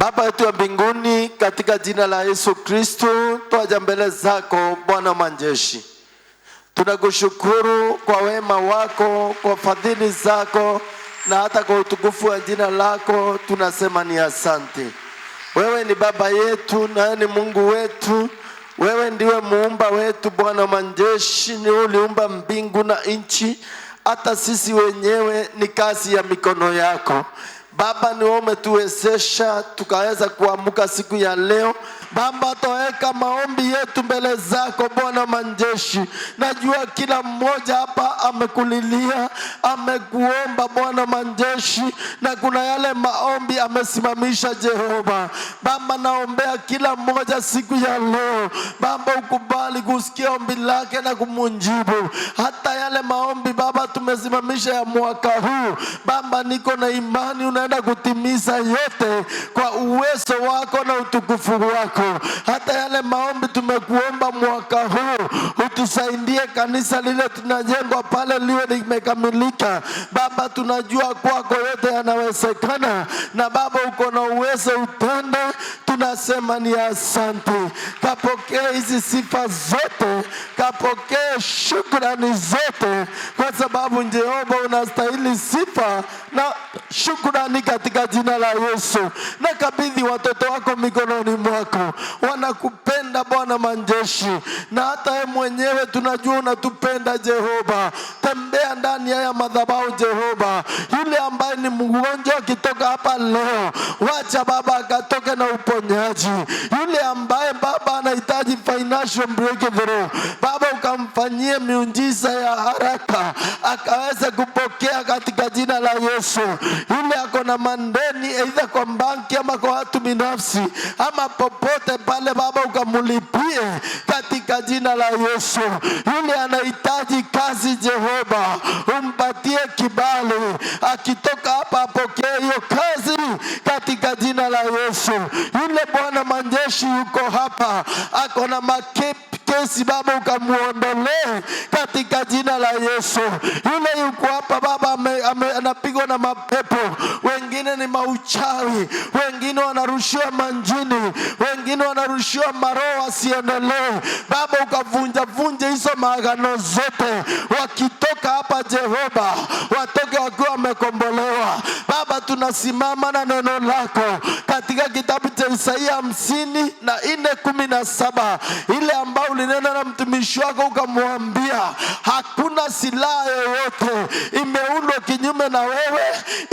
Baba yetu wa mbinguni, katika jina la Yesu Kristo, twaja mbele zako Bwana majeshi. Tunakushukuru kwa wema wako, kwa fadhili zako na hata kwa utukufu wa jina lako, tunasema ni asante. Wewe ni baba yetu na wewe ni Mungu wetu. Wewe ndiwe muumba wetu Bwana majeshi, ni wewe uliumba mbingu na nchi. Hata sisi wenyewe ni kazi ya mikono yako. Baba, ni wewe umetuwezesha tukaweza kuamka siku ya leo. Baba, twaweka maombi yetu mbele zako Bwana majeshi. Najua kila mmoja hapa amekulilia, amekuomba Bwana majeshi, na kuna yale maombi amesimamisha Jehova. Baba, naombea kila mmoja siku ya leo. Baba, ukubali kusikia ombi lake na kumunjibu. Hata yale maombi Baba tumesimamisha ya mwaka huu, Baba, niko na imani unaenda kutimiza yote kwa uwezo wako na utukufu wako. Hata yale maombi tumekuomba mwaka huu, utusaidie kanisa lile tunajengwa pale liwe limekamilika. Baba, tunajua kwako yote yanawezekana, na Baba uko na uwezo utende. Tunasema ni asante. Kapokee hizi sifa zote, kapokee shukrani zote, kwa sababu Jehova unastahili sifa na shukrani katika jina la Yesu. Nakabidhi watoto wako mikononi mwako, wanakupenda Bwana majeshi, na hata wewe mwenyewe tunajua unatupenda Jehova. Tembea ndani ya madhabahu Jehova. Yule ambaye ni mgonjwa akitoka hapa leo, wacha Baba akatoke na uponyaji. Yule ambaye Baba anahitaji financial breakthrough, Baba ukamfanyie miujiza ya haraka akaweze kupokea katika jina la Yesu. Yule ako na mandeni aidha kwa banki ama kwa watu binafsi ama popote pale, Baba ukamulipie katika jina la Yesu. Yule anahitaji kazi, Jehova umpatie kibali, akitoka hapa apokee hiyo kazi katika jina la Yesu. Yule Bwana majeshi yuko hapa, ako na makesi Baba ukamuondolee katika jina la Yesu. Yule yuko hapa Baba anapigwa na mapepo, wengine ni mauchawi, wengine wanarushiwa manjini, wengine wanarushiwa maroho wasiendelee. Baba ukavunja vunja hizo maagano zote, wakitoka hapa Jehova watoke wakiwa wamekombolewa. Baba, tunasimama na neno lako katika kitabu cha Isaia 54:17, ile ambayo ulinena na mtumishi wako ukamwambia, hakuna silaha yoyote imeundwa kinyume na wewe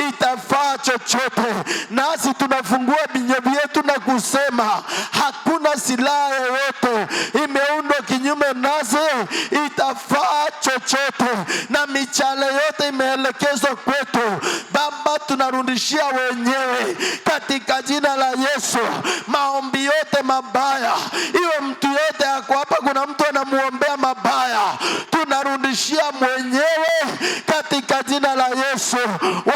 itafaa chochote. Nasi tunafungua vinywa vyetu na kusema hakuna silaha yoyote imeundwa kinyume nasi itafaa chochote, na michale yote imeelekezwa kwetu. Baba, tunarudishia wenyewe katika jina la Yesu. Maombi yote mabaya, iwe mtu yote ako hapa, kuna mtu anamuombea mabaya, tunarudishia mwenyewe katika jina la Yesu.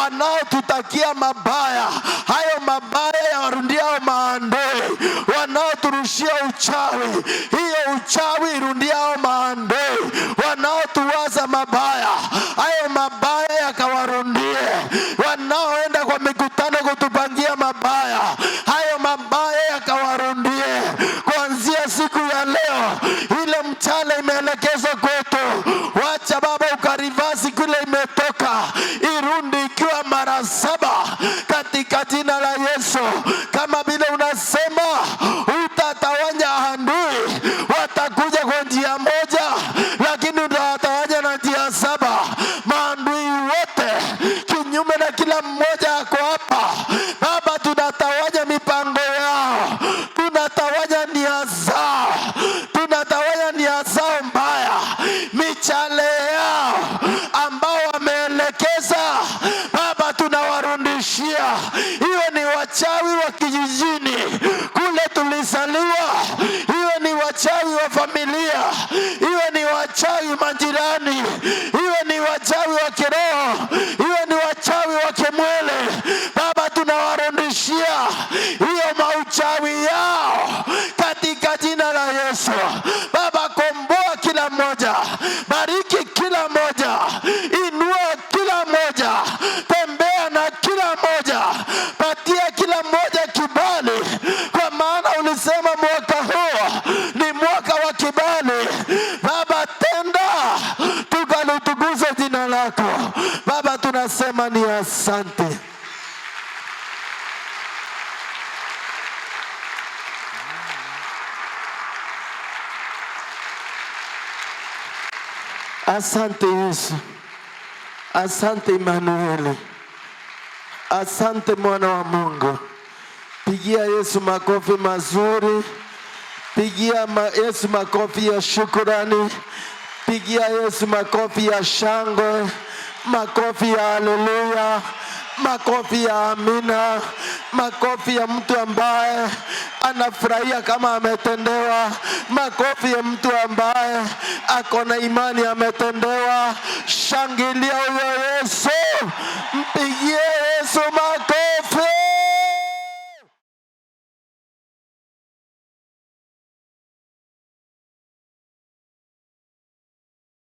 Wanaotutakia mabaya, hayo mabaya yawarundiao maandui. Wanaoturushia uchawi, hiyo uchawi irundiao maandui. Wanaotuwaza mabaya, hayo mabaya yakawarundie. Wanaoenda kwa mikutano kutupangia mabaya, hayo mabaya yakawarundie. Kuanzia siku ya leo, ile mchale imeelekezwa kwetu, wacha Baba ukareverse kule imetoka, irundi ikiwa mara saba katika jina la Yesu. Kama vile unasema utatawanya adui, watakuja kwa njia moja, lakini utawatawanya na njia saba. Maadui wote kinyume na kila mmoja ako hapa Baba, tunatawanya mipango yao, tunatawanya nia zao, tunatawanya nia zao mbaya, michale yao ambao wameelekeza Baba, tunawarudishia. Iwe ni wachawi wa kijijini kule tulizaliwa, iwe ni wachawi wa familia, iwe ni wachawi majirani, iwe ni wachawi wa kiroho, iwe ni wachawi wa kimwili, Baba, tunawarudishia hiyo mauchawi yao katika jina la Yesu. Baba, komboa kila mmoja, bariki kila mmoja, inua kila mmoja, tembea na kila mmoja, patia kila mmoja kibali. asante. Asante Yesu, asante Emanueli, asante mwana wa Mungu. Pigia Yesu makofi mazuri, pigia Yesu makofi ya shukurani, pigia Yesu makofi ya shangwe, makofi ya haleluya, makofi ya amina, makofi ya mtu ambaye anafurahia kama ametendewa, makofi ya mtu ambaye ako na imani ametendewa. Shangilia huyo Yesu, mpigie Yesu makofi.